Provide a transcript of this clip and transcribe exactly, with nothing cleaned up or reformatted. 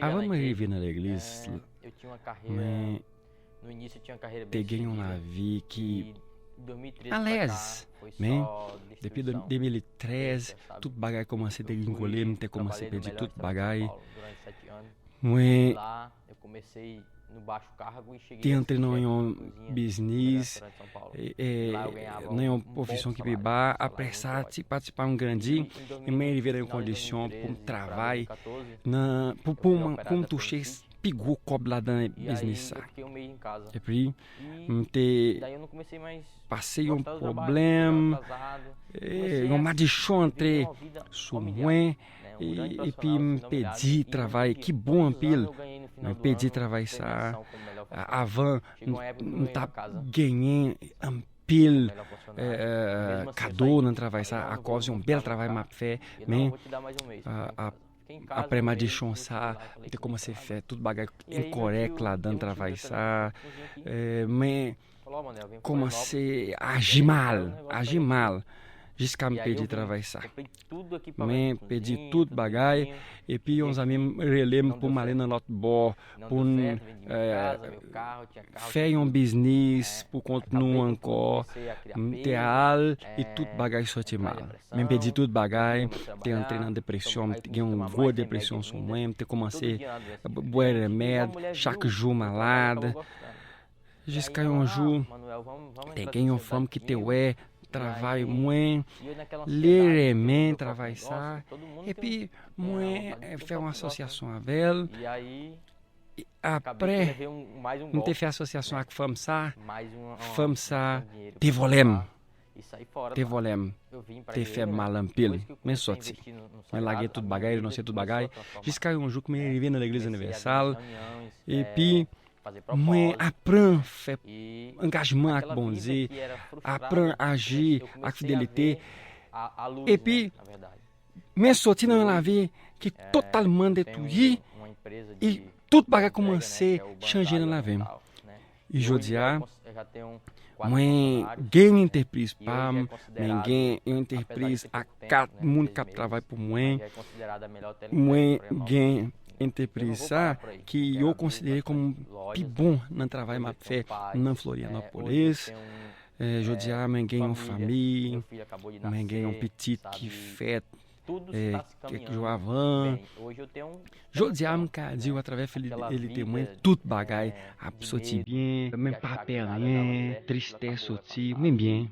Avan mwen rive nan legliz, mwen te gen yon lavi ki alèz. Men depi de mil trèz, tout bagay kòmanse degringole, m te kòmanse pèdi tout bagay. Mwen te antre nan yon biznis, e, e, nan yon pwofesyon ki pi ba. Apre sa, ti pa ti pa, m grandi, e mwen rive nan yon kondisyon pou m travay nan, pou, pou, m, pou m touche pi gwo kòb ladan biznis sa. Epi, m te pase yon pwoblèm, e, yon madichon antre sou mwen, e, epi m pèdi travay ki bon anpil. Mwen pèdi travay sa. A- Avan, m, m t ap genyen anpil, e, e, kado nan travay sa, akòz yon bèl travay m ap fè. Men, a- a- apre madichon sa, m te kòmanse fè tout bagay enkòrèk ladan travay sa. E, men kòmanse aji mal, aji mal, jiska m pèdi travay sa. Men pèdi tout bagay, epi yon zanmi m rele m pou m ale nan lòt bò, pou n, e, fè yon biznis pou kont nou ankò. M te al, e tout bagay soti mal. Men m pèdi tout bagay, m te antre nan depresyon, m te gen yon gwo depresyon sou mwen, m te kòmanse b- bwè remèd, chak jou malad. Jiska yon jou, te gen yon fanm ki te wè travay mwen, li renmen travay sa, epi mwen, e, fè yon asosyasyon avè l. E apre, m te fè asosyasyon ak fanm sa, fanm sa te vòlè m. Te vòlè m. Te fè m mal anpil. Men sòti. Mwen lage tout bagay, renonse tout bagay, jiska yon jou ke mwen rive nan legliz inivèsal, epi mwen aprann fè angajman ak Bondye, aprann aji ak fidelite, epi mwen sòti nan yon lavi ki totalman detwi, e tout bagay kòmanse chanje nan lavi m. E jodi a, mwen gen yon antrepriz pa m, mwen gen yon antrepriz ak kat moun k ap travay pou mwen. Mwen gen antrepriz sa ki yo konsidere kòm pi bon nan travay m ap fè nan Florianópolis. E, jodi a, mwen gen yon fanmi, mwen gen yon pitit ki fèt, e, kèk jou avan. Jodi a, m ka di w atravè fidelite mwen, tout bagay ap soti byen, mwen pa pè anyen, tristès soti, mwen byen.